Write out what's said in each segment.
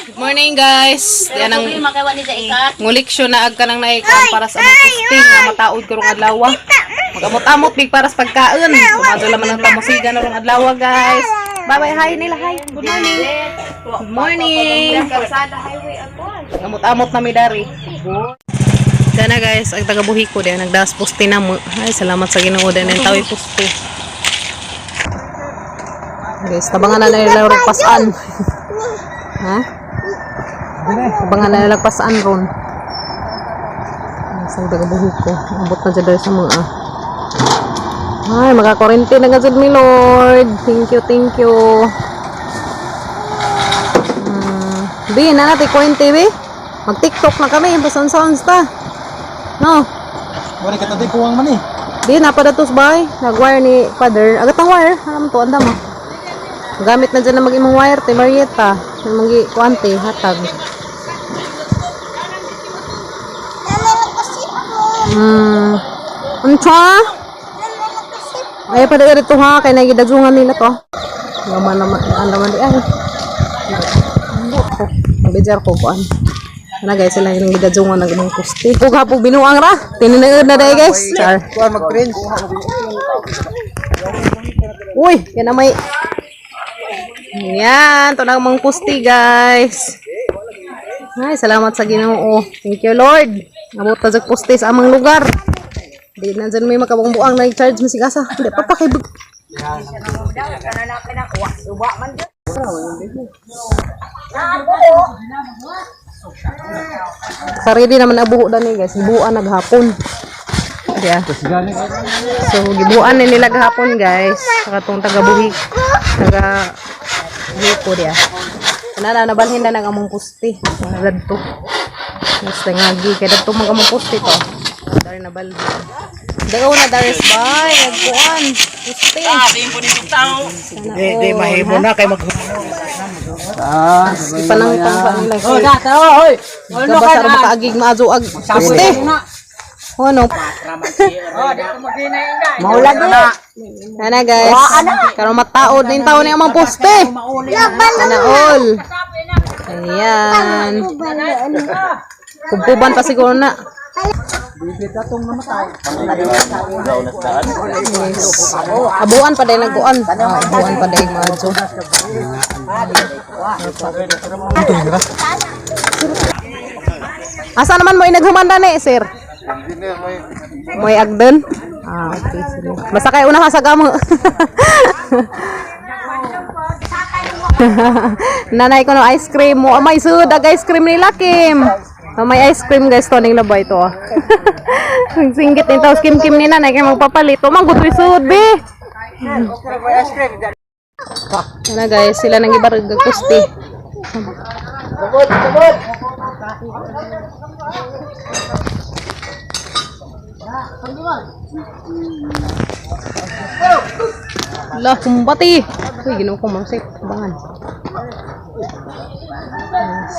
Good morning, guys. Yan ang Makawa ni sa ikat. nguliksyon na ag kanang naikuan para sa among posting nga mataod karong adlaw. Magamot-amot big para sa pagkaon. Sumado laman ang tamusigan karong adlaw, guys. Bye bye, hi nila, hi. Good morning. Good morning. Amot-amot na mi dari. Gana guys, ang taga Buhiko din nagdas poste na mo. Ay, salamat sa Ginoo din ang tawi poste. Guys, tabangan na nila rong pasan. Ha? Tabangan na nila pasan ron. Sa taga Buhiko, abot na dyan sa mga. Ay, makakurente na gazud mi Lord. Thank you, thank you. Bi, na natin kurente, bi. Mag-TikTok na kami, basta sounds ta. No. Wala ka tatay kuwang man eh. Di, napadatos bay. Nag-wire ni father. Agat ang wire. Alam to, andam ah. Gamit na dyan na mag-imong wire, te Marieta. Yung magi kuante, hatag. Unsa? Ay, pa dito ha, kay nagidagsungan nila to. Naman naman, ang naman di ay. Bijar ko kuan. Ana guys, sila yung gidadsungan ng imong poste. Kung hapog binuang ra, tininood na dai guys. Char. Kuan mag-print. Uy, yan na may. Yan, ito na ang mga pusti, guys. Ay, salamat sa Ginoo. Thank you, Lord. Abot na sa pusti sa amang lugar. Di na dyan may makabungbuang na-charge mo si Gasa. Hindi pa pa kay. Sarili naman abuho dani guys. Gibuan naghapon. Yeah. So, gibuan ni nila gahapon, guys. Saka tong taga buhi. Taga buhi ko diya. Ana na nabalhin na ng among pusti. Mga gadto. Mas ngagi kay dadto mga among pusti to. Dari nabalhin. Dagaw na daris bay, nagkuan. Pusti. Di di mahimo na kay mag Ah, Ipanangtang pa nila. Oh, da tao hoy. Gabasa ra makaagig maazo ag pusti. Ano? Maulag na. Ana guys, karon mataod ning taon ni among poste. Ana all. Ayan. Kumpuban pa siguro na. Yes. Abuan pa dahil nagkuan. Ah, abuan pa dahil mga. Asa naman mo inaghumanda ni, sir? May agden? Ah, okay. Sige. Basta kayo una ka sa gamo. Nanay ko no ice cream mo. May sud ag ice cream nila Kim. Oh, may ice cream guys to ning labay to. Ah. Ang singgit ni taos Kim Kim ni nanay kay magpapalit. Oh, mangutoy sud be. Ano guys, sila nang ibarag og pusti. Sabot, sabot. La, kumbati. Uy, ginoo ko masip. Abangan. Yes.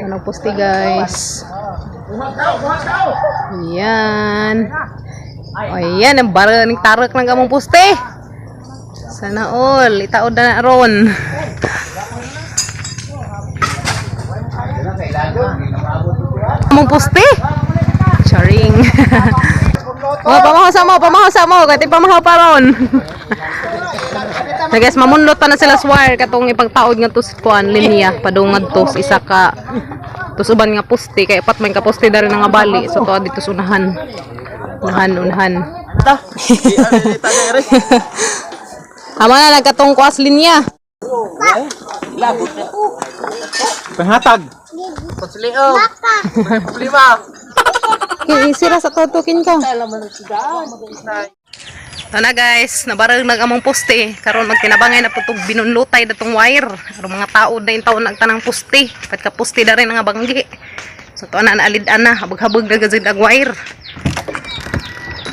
Ano pusti guys. Ayan. Ayan, ang bara ng tarak ng among puste. Sana all. Itaod na na ron. Among puste. Charing. Oh, pamahaw sa mo, pamahaw sa mo. Kati pamahaw pa ron. Na guys, mamunlot pa na sila sa wire katong ipagtaod nga tos kuan linya padungad tos isa ka tos uban nga poste kay upat man ka poste dari nga bali, so tuad dito sa unahan, unahan, unahan. Amo na nagkatong kuas linya. Panghatag. Pasleo. Problema. Kay sira sa tutukin ka. Ito na guys, nabarag nag among poste. Karon magtinabangay na putog binunlutay datong wire. Aron mga tao na yung taon nagtanang poste. Pat ka poste da rin nga banggi. So to na naalid ana, habag-habag na gazid ag wire.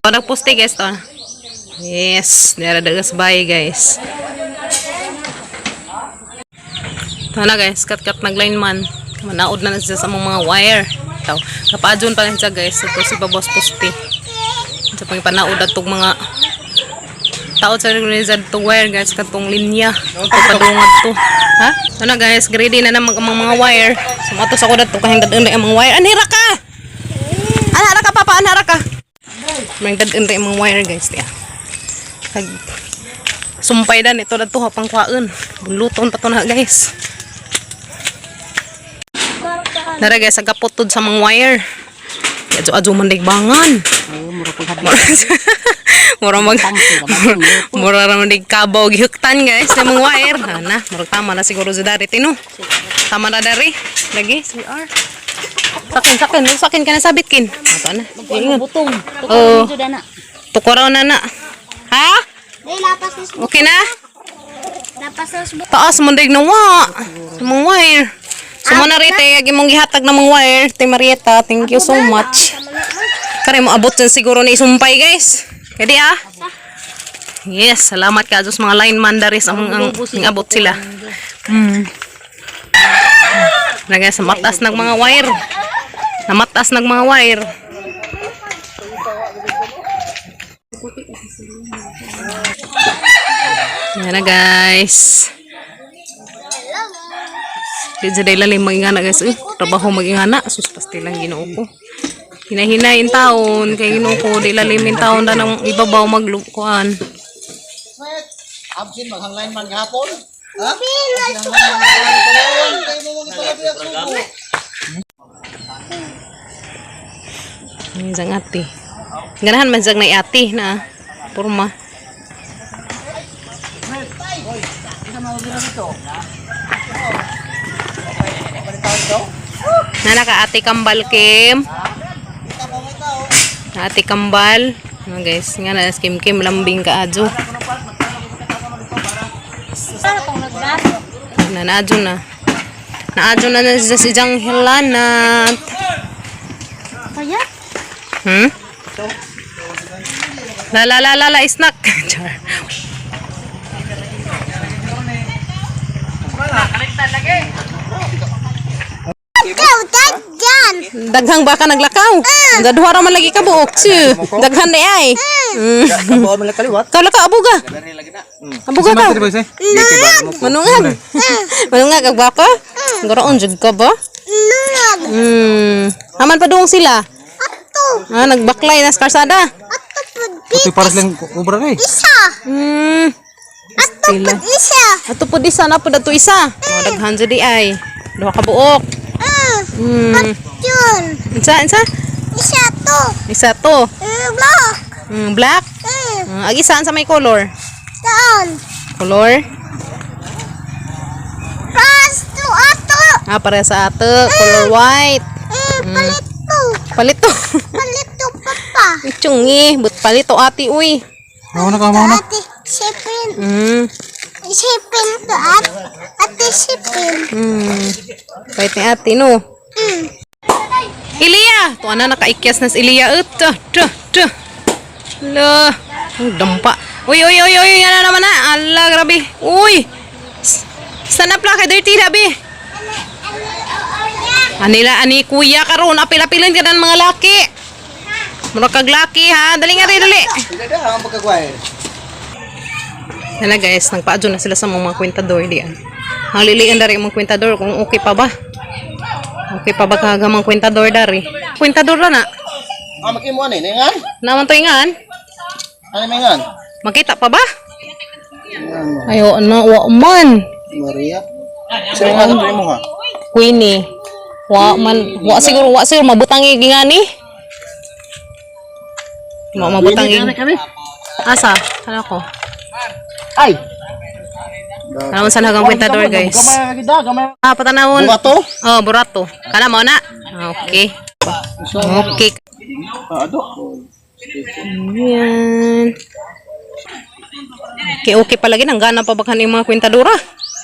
Ito nagposte guys to. Yes, nara dagas bay guys. Ito na guys, kat-kat nag man. Manaod na na siya sa among mga wire. Ito, kapaadyon pa na siya guys. Ito si Babos Poste. Sa pang panaod atong mga Taot sa organizad tong wire, guys, katong linya. Papadungad to. Ha? Ano guys, ready na naman ang mga wire. Sumatos ako dato kahing dadun ang mga wire. Anhira ka! Anhara ka, papa, anhara ka. May dadun ang mga wire, guys, diya. Kag sumpay dan ito dato ha pangkuhaan. Buluton pa to na, guys. Nara guys, agaputod sa mga wire. Adyo adyo man bangan. Mura mag mura ra man dig kabaw gihuktan, guys, sa mga wire. Ha na, mura tama na siguro sa dari tino. Tama na dari. Lagi CR. Sakin sakin, sakin ka na sabit kin. Ato na. Ingat. Butong. Oo. Medyo dana. Tukuraw na na. Ha? Dahil lapas na Okay na? lapas na Taas mo dig nawa. Sa mga wire. So mo na rite, agi mong gihatag na mga wire. Te Marieta, thank you so much. Kare mo abot din siguro ni isumpay, guys. Kaya ah. Yes, salamat ka sa mga lineman daris ang abot sila. Na guys, matas ng mga wire. Namatas ng mga wire. Yan na, guys. Di sa lalim magingana, guys. Eh, trabaho magingana. Sus, pastilang Ginoo ko. Hinahinayin taon. Kay Ginoo ko, di lalim yung taon na ng ibabaw maglukuan. Absin maghang line man gahapon. Ha? Ang ate. Ganahan man siyang na ate na porma. Nana ka ate kambal Kim. Ate kambal. Ano guys, nga na Kim Kim lambing ka adyo. Na naadyo na. Naadyo na na siya si Jang Hilanat. Kaya? La la la la la snack. Char. Ikaw, dyan! Daghang baka naglakaw. Gadwa ra man lagi ka buok. Si. Daghan ni ay. Kabuon man lang kaliwat. Kaw lakaw abuga. Abuga ka. Manungag. Manungag ag baka. Garaon jud ka ba? Nungag! Aman pa doong sila. Ato! Ah, nagbaklay na sa karsada. Ato pud Ito para silang kubra eh. isa! Ato Sila. pud isa! Ato pud isa na pud ato isa. Oh, daghan jud di ay. Duha ka buok. Yun! Unsa unsa? Isa to! Isa to. Block! Black. Ag isa sa may color. Saan? Color? Pas to ato! Ah, para sa ato. Color white. Palit to! Palito. Palit to papa! Chungi, but palito ate uy. Mao na ka, mao na. Ate, sipin! Sipin to at! Ate, sipin! Pait ni ate no. Ilya, tuwa na nakaikyas na si Ilya. Ut, tuh, tuh. La, ang dampa. Uy, uy, uy, uy, yan na naman na. Ala, grabe. Uy. Stand up lang kay dirty labi. Anila ani kuya karon apil-apilin ka ng mga laki. Mura kag laki ha. Dali nga dali, dali. Hindi ang pagkagway. Yan na guys, nagpaadyo na sila sa mga kwentador diyan. Ang lilian dari ang mga kwentador kung okay pa ba. Okay pa ba kagamang kwentador dari? Kwentador ra na. Ah, makimo ani, ningan? Naman to ingan. Ano mingan? Makita pa ba? Ayo na wa man. Maria. Sa ingan to imo ha. Queenie. Wa man, wa siguro mabutang gingani. Wa mabutang kami. Asa? Ano ko? Ay. Ano man sa nagang kwentador, guys. Gamay gid gamay. Ah, patanawon. Burato? Oh, burato. Kana mo na. Okay. Okay. Ado. Ayan. Okay, okay palagi. Nang gana pa ba kaning mga kwentadora?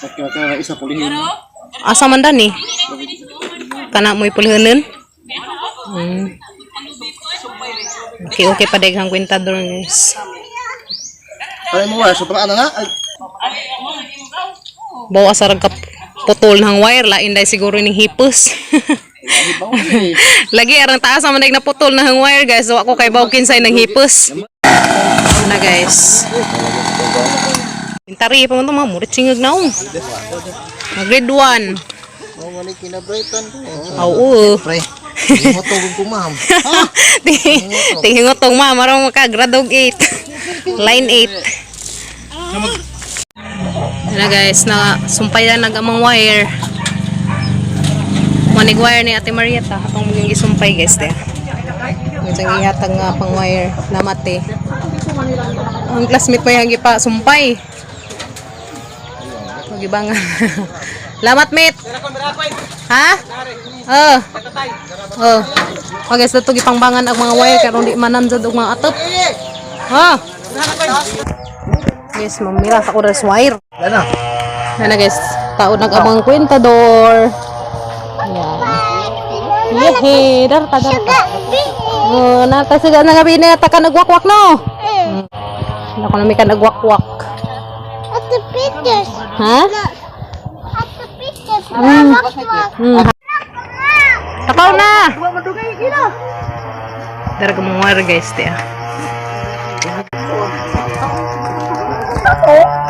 Okay, okay, isa pulihin. Asa man dan eh? Kana mo'y pulihanan? Okay, okay pa daghang kwentador, guys. Ay mo wa, sobra ana na. Ay, Bawa sa rag ka putol ng wire lain dai siguro ning hipos. hibaw ni. Lagi arang taas man na putol na hang wire, guys. Wa ko kay baw kinsay ng hipos. Na guys. Intari pa man to mga murit singag na oh. Mag grade 1. Oh, wala kinabritan ko. Oo. Pre, mo ko, ma'am. Tingin tong ma, marong maka grade 8. Line 8. Na guys, na sumpayan nag amang wire. Manig wire ni Ate Marieta atong maging gisumpay guys de. Ang ihatag nga pang wire namate. Ang classmate mo yung pa sumpay. Magibangan. Lamat mate. Ha? Oh. Oh. Okay, guys, dato gipangbangan ang mga wire karon di manan jud og mga atop. Ha? Yes, mamira sa kuras wire. Dana. Ana guys, taon nag amang kwentador. Yan. Yehey, darta darta. Oh, nata siga na gabi na ta ka nagwakwak no. Wala ko na may ka nagwakwak. Ate Peters. Ha? Ate Peters. Wak wak. Takaw na. Dara ka mga wire guys, tiya.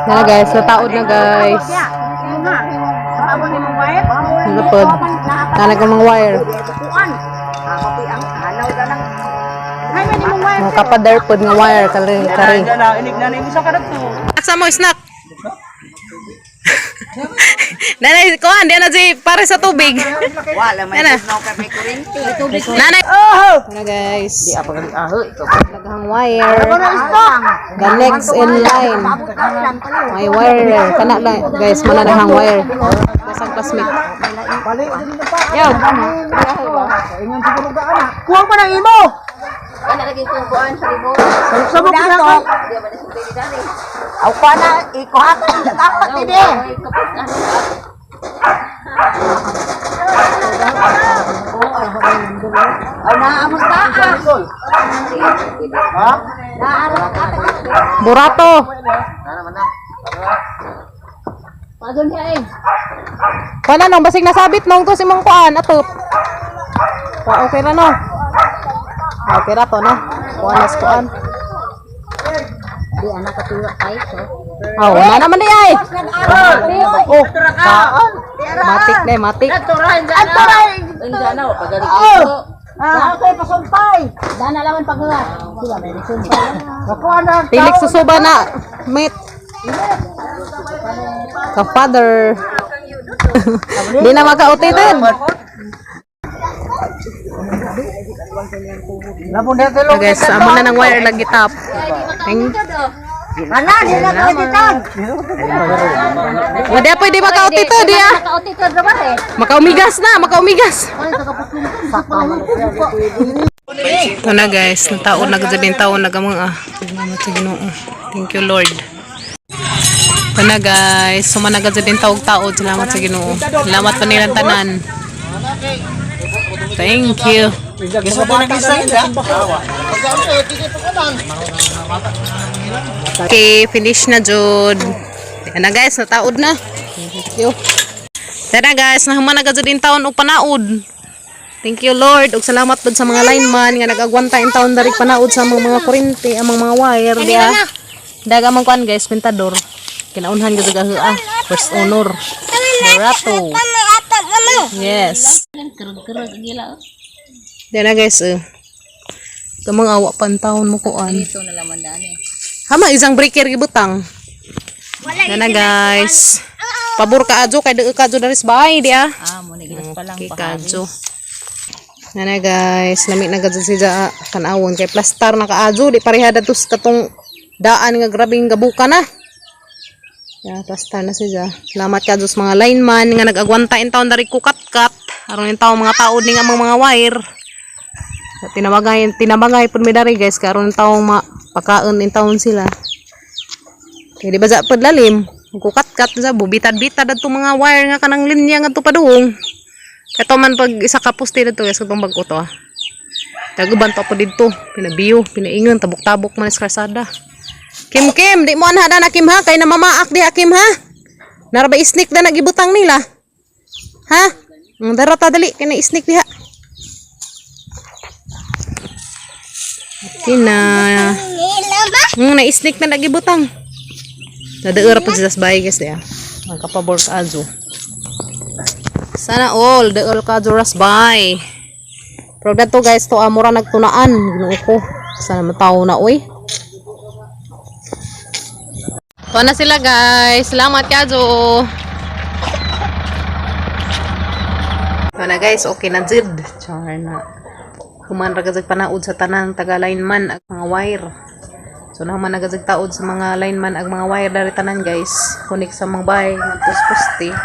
Na guys, nataod na guys. Napod. Tanag ang mga wire. Mga kapadar pod nga wire kare kare. Aksa mo snack. Nanay, kuan, di na si pare sa tubig. Wala may Ana. no kay may kurente. Nanay. Ano guys? Di apa kali aho ikaw. Daghang wire. The next in line. May wire. Kana lang guys, mana daghang wire. Dasang classmate. Yo. Kuha pa ng imo. Ana lagi kong kuan sa libo. Sabog na ka. Aw pa na ikuha ka dapat ini. Aw naamos ta. Ha? Naaro ka ta. Burato. Pagon siya eh. Wala nang basig nasabit nung to si mong kuan atop. Wa okay ra no. Okay ra to no. Kuan nas kuan. Di anak katuwa kay so. Oh, wala naman di ay. Oh, matik na matik. Unsa na pagaling ko. Ah, kay pasumpay. Dana laman paghuwa. Sila may sumpay. Tilik susuba na, mate. Ka father. Di na makautitin. So guys, amo na ng wire lagi top. Thank Ana, di na ka dito. Wala pwede makautito di ah. Nakautito ra ba eh? Makaumigas na, makaumigas. Ito na guys, nataon na gabi taon na gamang ah. Salamat sa Ginoo. Thank you Lord. Ito na guys, sumanaga sa din taog taod. Salamat sa Ginoo. Salamat pa nilang tanan. Thank you. Okay, finish na jud. Ayan na guys, nataod na. Thank you. Tara guys, nahuman na jud in taon og panaod. Thank you Lord ug salamat pud sa mga lineman nga nag-agwanta in taon dari panaod sa among mga kuryente, among mga wire diya. Daga man kuan guys, pintador. Kinaunhan gyud og ah, first honor. Morato. Kami atap ano. Yes. Diyan na guys, eh. Kamang awa pan taon mo kuan. Dito na laman dani. Hama isang breaker gibutang. Diyan na guys. Pabor ka adyo kay deo ka adyo daris bahay di ah. Ah, mo ni gilas pa lang Okay, kadyo. Nana guys, lami na gadyo siya kanawon kay plastar na kaadyo di pareha dato sa katong daan nga grabeng gabuka na. Ya, plastar na siya. Salamat kadyo sa mga lineman nga nag-agwanta in taon dari kukat-kat. Aron in taon mga taod ni nga mga wire. Sa Tinabangay, tinabangay pud mi dari guys karon taong mapakaon in taon sila. Kay di ba sa padlalim, kukat-kat sa bubitad-bitad adto mga wire nga kanang linya nga padung. Kato man pag isa ka poste dito guys katong bag-o to ah. Taguban to po didto, pinabiyo, pinaingon, tabok-tabok man sa kalsada. Kim Kim, di mo anha na Kim ha, kay namamaak diha Kim ha. Nara ba isnik na nagibutang nila? Ha? Dara ta dali kay na isnik diha. Kina. Nila ba? Na-snake na lagi butang. Nadaura po sila sa bahay, guys, diya. Ang kapabor sa azo. Sana all, daol ka ras bay. Pero to, guys, to amura nagtunaan. Ginoo ko. Sana matawo na, oy. Tuwa na sila, guys. Salamat kazo. Tuwa na, guys, okay na jud. Char na. Human ra gazag panaod sa tanang taga lineman ag mga wire. So nahuman na gazag taod sa mga lineman ag mga wire dari tanan, guys. Connect sa mga bahay nagpos poste.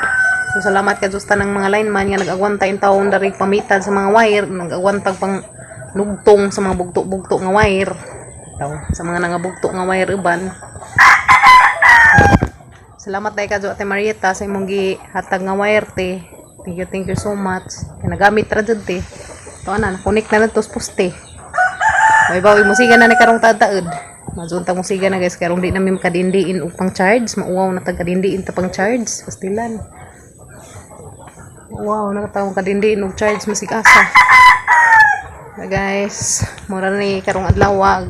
So salamat ka sa tanang mga lineman nga nag-agwanta in taon dari pamitad sa mga wire, nag-agwanta pang nugtong sa mga bugto-bugto nga wire. Taw, sa mga nangabugto nga wire uban. Salamat dahil kadyo, Ate Marieta, sa imong gihatag nga wire te. Thank you so much. Kaya nagamit ra jud te. Ito na, nakunik na lang tos poste. May bawi musiga na ni karong taod. Mazunta musiga na, guys, karong di namin makadindiin og pang charge, mauwaw na tag kadindiin ta pang charge, pastilan. Wow, nakatawag kadindiin og charge masig asa. Na guys, mura ni karong adlaw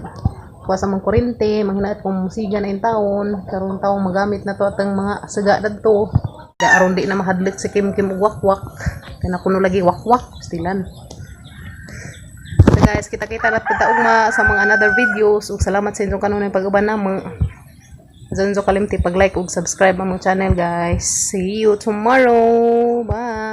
kuha sa mga kurente, manghinaot kong musiga na in taon, karong taong magamit na to atang mga saga dadto. Da aron di na mahadlok si Kim Kim og wakwak. Kaya kuno lagi wakwak, pastilan. So guys, kita-kita na kita ugma sa mga another videos. Ug salamat sa inyong kanunay pag-uban namo. Zonzo kalimti pag-like ug subscribe among channel, guys. See you tomorrow. Bye.